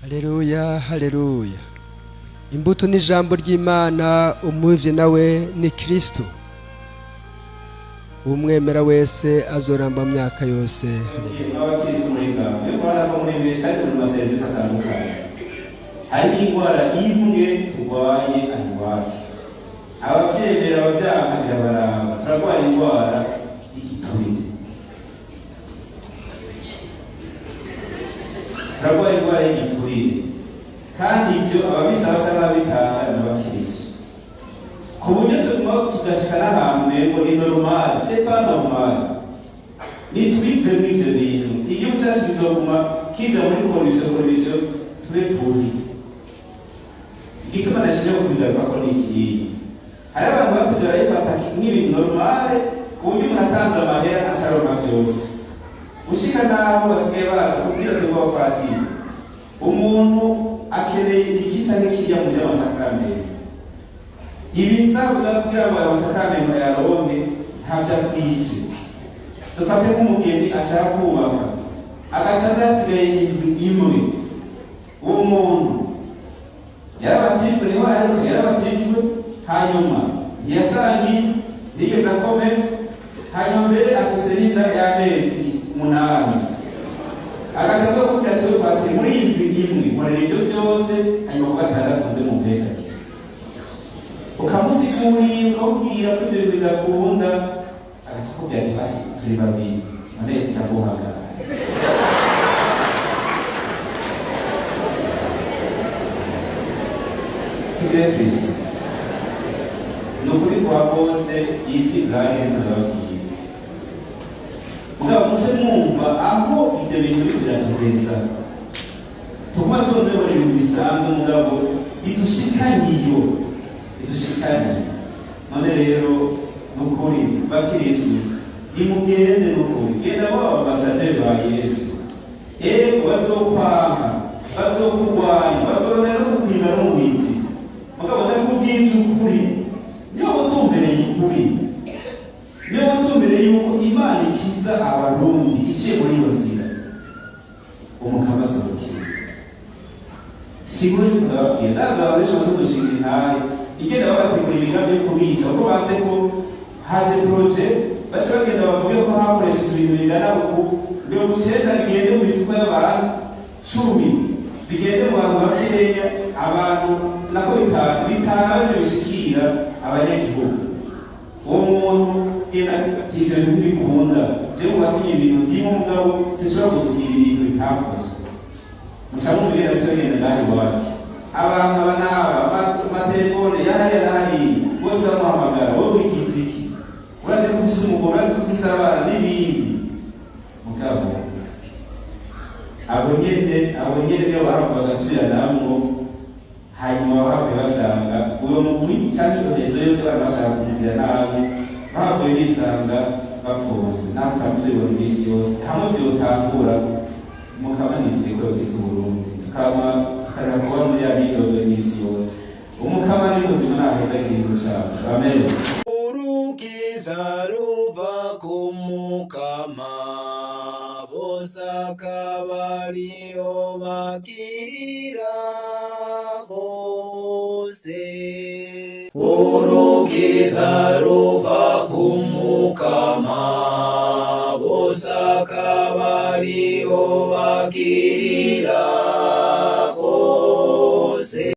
Haleluya, haleluya. Imbuto ni ijambo ry'Imana, umuvye nawe ni Kristo. Umwemera wese azoramba mu myaka yose. Haleluya. Abakirisitu muri ngaho, ariko urabona ko muri benshi ariko mu maserivisi atandukanye hari indwara imwe turwaye aho iwacu. Abavyemera, abavyanka birabaraba, turarwaye indwara y'igiturire, turarwaye indwara y'igiturire, kandi ivyo ababisaba canke ababitanga ni abakirisitu, ku buryo tuguma tugashika n'ahantu umengo ni normal. C'est pas normal. Nitubivemwo ivyo bintu, igihugu cacu kizoguma kija muri corruption, corruption, tube pourri. Igituma nashimye kubigarukako ni iki gihe hari abantu batuja barabifata nk'ibintu normale, ku buryo umuntu atanze amahera acaronka vyose, gushika n'aho basigaye baza kubwira twebwe abapadiri umuntu akeneye iki canke kiriya mu vy'amasakaramentu, ibisabwa kugira ngo ayo masakaramentu ayaronke ntavyo akwije. Dufate nk'umugeni ashaka kubaka, agaca aza hasigaye indwi imwe. Uwo muntu yarabatijwe, niho aheruka yarabatijwe, hanyuma ntiyasangiye, ntiyigeze akomezwa, hanyuma mbere afise n'inda y'amezi 8, agaca aza kubwira ati: "Patiri, muri iyi ndwi imwe nkorera ivyo vyose, hanyuma ku gatandatu nze mu mpesage." Ukamusigurira, ukamubwira ko ivyo bintu bidakunda, agaca akubwira ati: "Basi turi babiri, none ndaguhagara." Tugire Kristo ni ukuri kwa bose, isi bwari ndababwiye. Mugabo muce mwumva aho ivyo bintu biriko biratugeza. Tuguma tubona ibintu bisanzwe, mugabo idushikaniyo, idushikaniye. None rero nukuri bakirisu, nimugende, nukuri genda bo ambasaderi ba Yesu. Ego, bazokwanga, bazokurwanya, bazorondera no kukwimba no mu mizi, mugabo ndakubwije ukuri, niyo utumbereye ukuri, niyo utumbereye yuko Imana ikiza Abarundi iciye muri iyo nzira, umukama azokira. Siguro yuko ndababwira, ndaza abantu benshi bamaze gushinga intahe igenda babategura imigambi yo kubica, kuko base ko haje projet, baca bagenda bavuge ko hakoreshejwe ibintu bingana uku, 90 bigende mu mifuko y'abantu, 10 bigende mu bantu bakeya, abantu nako bitanu, bitanu arivyo bishikira abanyagihugu. Uwo muntu genda ati: "Ivyo bintu ntibikunda, jewe mu basinye ibintu ndimo, mugabo sinshobora gusinyira ibintu bitakozwe." Muca mubwira, bica bigenda ngaha iwacu, abantu aba n'aba, amatelefone yahariya na hariya, bose bamuhamagara: "Wowe wigize iki? Urazi ko ufise umugore, urazi ko ufise abana," n'ibindi. Mugabo abo nyene niyo bahava bagasubiranamwo, hanyuma bahavuye basanga uwo mugwi canke iyo yose bari bashaka kumugirira nabi, bahavuye bisanga bapfunzwe. Natwe tukaba tubibona iminsi yose. Hamwe vyotangura, mukaba nizeye ko yokiza Uburundi, tukaba tukareka kuba muri ya myidogo iminsi yose. Umukama ni muzima, naheza igihugu cacu. Amen. Urukiza ruva ku Mukama, bose akaba ariyo bakirira hose. Urukiza ruva ku Mukama, bose akaba ariyo bakirira.